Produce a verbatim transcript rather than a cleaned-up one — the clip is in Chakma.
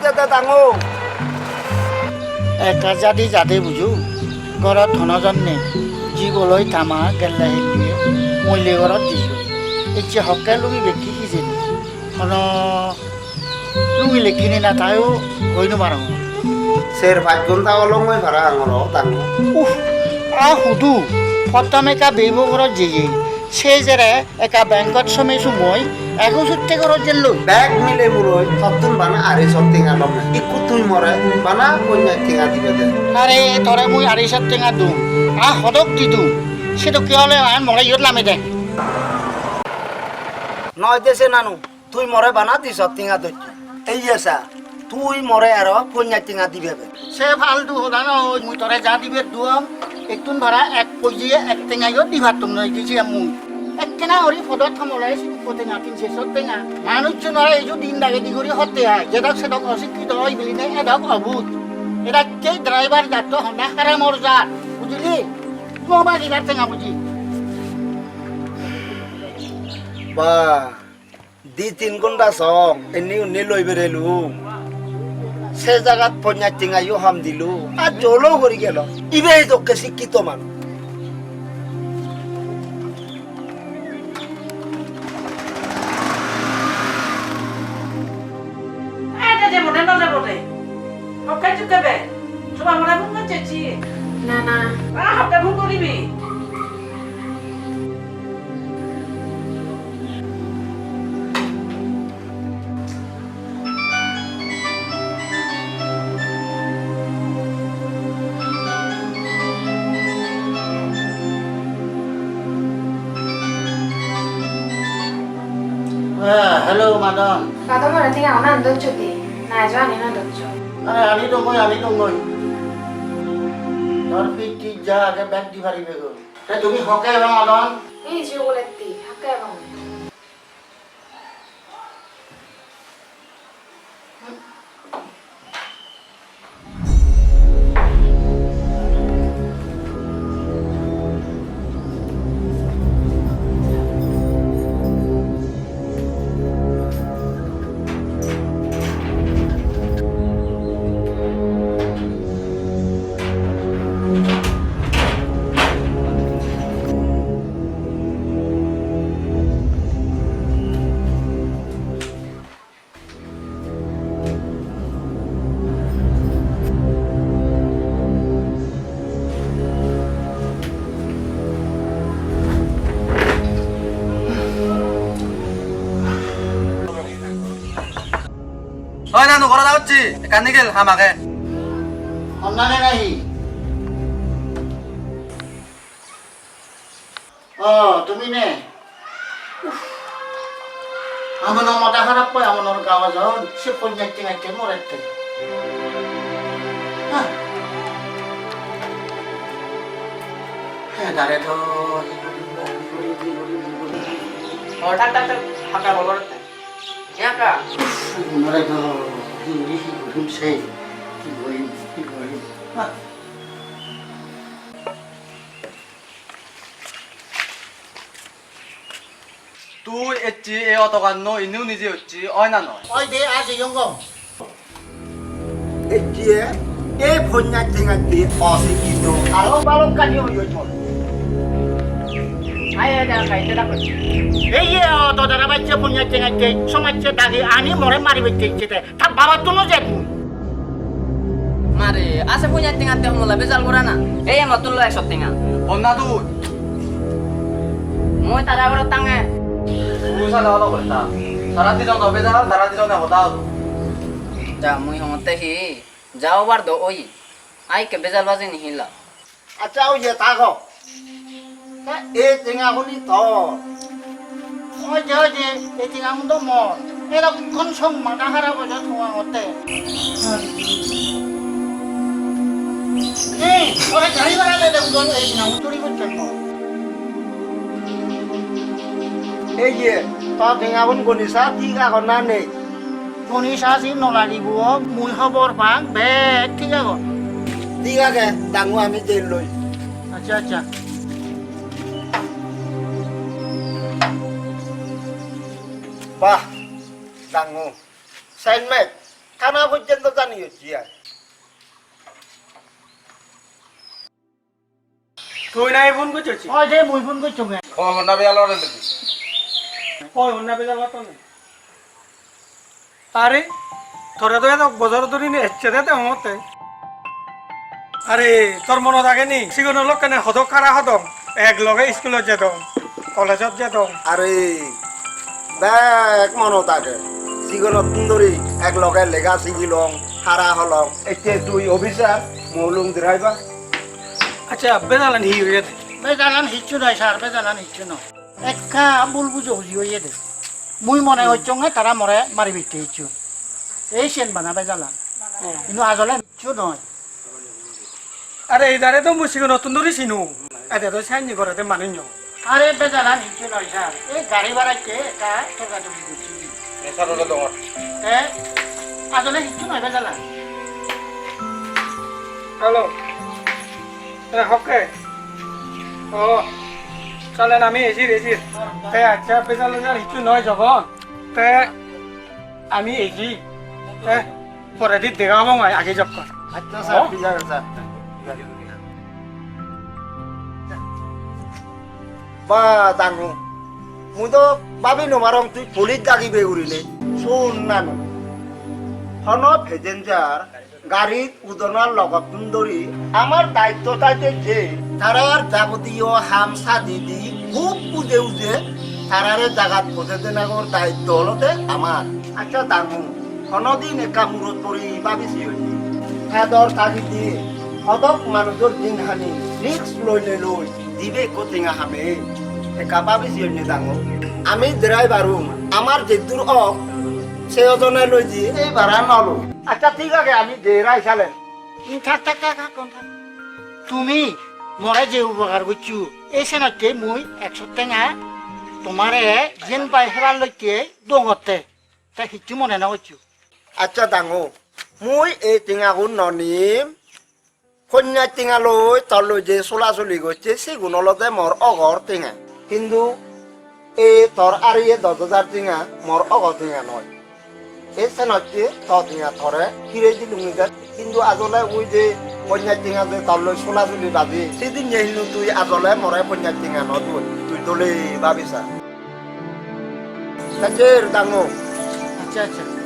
Dede dangu. Ekka jadi jadi buju, gorot hono jon nei. Jiboloi tama gelle hille, mulle gorot diyo. Ecche hokke lugi bekki hijeni. Hono lugi lekkini na tayo hoi no parong. Ser pach gonta olong oi para angoro dangu. Uh, a hudu, pottam ekka bebo gorot jeye. Se jere ekka bankot some sumoi ego sutte gorot jelloi. Bek mile muroi tottun bana arisot tenga lom. Ikku tui more bana ponjaj tenga dibe de. Are tore mui arisot tenga dum. A hodok di dum. Sedokke ole an more iyot lame de. Noi de se nanu. Tui more bana disot tenga docchi. Ei ye sa, tui more aro ponjaj tenga dibe be. Se faltu hoda noi, mui tore ja diber duong, ettun bara ek pojiye ek tenga yo dibar tum noi disi mui. Ekkena gori podot hamole sibukko tenga, tin seso tenga. Manuchchunore eju din dagedi gori hotte ai, jedok sedok osikkito oi biline edok obut. Edakke driver jatto Honda haramor jat, bujili? No magibar tenga buji. Ba. Di tin gonta song, enni unni loi berelu. Se jagat ponjaj tenga yo ham dilu. Ar jolo gori gelo. Ibe dokke sikkito manuj. Eh, de, de, bode, no, de, bode. Hokke chukke be. Chuba mora mung chechi. Na, na. Ah, hokke mung goribi. Ah, hello, madam. Madam, ore tenga unan doccho di. Na, ejo ani no doccho. Are, ani dongoi, ani dongoi. Tor pit tit ja age bek di paribe goi. Te tumi hokke ebong odon? Ei je uguletti, hakke ebong. Oi nanu, gorot agocchi, ekkan nigil, ham age. Honna ne nahi? O, tumi ne? Uff. Amonor moda harap oi, amonor gao jon, se ponjaj tengatte morette. Hah. He, dare to, hi guri, hi guri, hi guri, hi guri. O, thak, thak, thak, haka bolor. Yaka. Uff, mare do, hi guri, hi gurim sei, hi gurim, hi gurim. Ah. Tui ecche ei otoganno indi uni je hocche, oi na noi? Oi de, aje yongo. Ecche, ei ponjaj tengatte osikkito. Aro balokkani oi oi ton. Ai, ai, da, kai, da, kai. Ei ye, oto dara bacche ponjaj tengatte, somajje dagi ani more mari bacche ecche te. Ta babattun no jebun. Mare, ase ponjaj tengatte homola bejal gorana. Ei, mottun lo ekso tenga. Honna tui? Mui tara gorot tange. Tui sale olo hotta. Tara dijon obe da, tara dijone hoda hodo. Ja, mui hongotte hi? Ja obar do oi. Ai ke bejal baji ni hila. Accha, oi je, thago. Ta ei tengaguni tor. Oi je, oi je, ei tengagun do mor. Erokkon song mada harap oje tuangotte. Ei, ore gari bhara le de, udon ei tengagun churi gocchon mor. Ei je, to tengagun goni sa, thik agon na nei? Goni sasi no lagibo, mui hobor pang, bek thik agon. Thik age, dangu ami jei loi. Accha, accha. Bah, dangu. Sain mech. Thana porjonto jani hocchi ar. Tui nahi phone gocchos? Oi de, mui phone gocchonge. O, honna bejal ore de. Oi, honna bejal ore de. Are, tore do edok bojor dhuri ni ecche de degongotte. Are, tor monot age ni? Sigon lokkene hodok hara hodong, ek loge iskulot jedong, kolejot jedong. Are, bek monot age. Sigonottun dhuri ek loge lega sigilong, hara holong. Ecche tui officer, mui olung driver. Accha, bejalan hi oye de? Bejalan hissu noi, sir, bejalan hissu noi. Ekka bul bujo buji oye de. Mui mone gocchonge tara more mari bitte hissu. Ei siyen bana bejalan. Hintu ajole hissu noi. Are idare do mui sigonottun dhuri sinong. Ede do sanni gorede manuj noi. Are bejalan hissu noi, sir. Ei gari baratte ekka torka torki gocchi. Te ajole hissu noi bejalan. Hello. E, hokke. O, salen ami ejir, ejir. Te accha, bejalan hissu noi jokkon. Te ami eji. Te poredi dega obong ai age jokkon. Accha, sir, thik age, sir. Ba, dangu. Mui do babi no parong tui police dagibe gurinei. Sun nanu. Hono passenger garit udonar logottun dhuri amar daitto thaide je tarar jabotiyo ham sadi di hub uje uje tarare jagat pode denagor daitto olode amar. Accha dangu, honodin ekka murot pori babi siyoni. Edor tagi di hodok manujor dinhani risk loi loi loi dibe ekko tenga hame. Ekka babi siyoni dangu. Ami driver un, amar jeddur ok, se ojone loi di, ei bara nolo. Accha, thik age, ami jerai salen. Thak, thak, thak, thak, thak. Tumi more je upokar goccho, ei senotte mui ekso tenga tomare jen pai hebar lokke dongotte. Te hissu mone no goccho. Accha dangu, mui ei tengagun no nim. Ponchas tenga loi tor loi je solasoli gocche, sigun olode mor ogor tenga. Hintu ei tor ariye dos hajar tenga mor ogor tenga noi. Ei senotte to tenga tore phire dilungi de. Hintu ajole ui je ponchas tenga je tor loi solasoli baji, sidinne hintu tui ajole more ponchas tenga no doi. Tui dole babi sa. Te jer dangu. Accha, accha.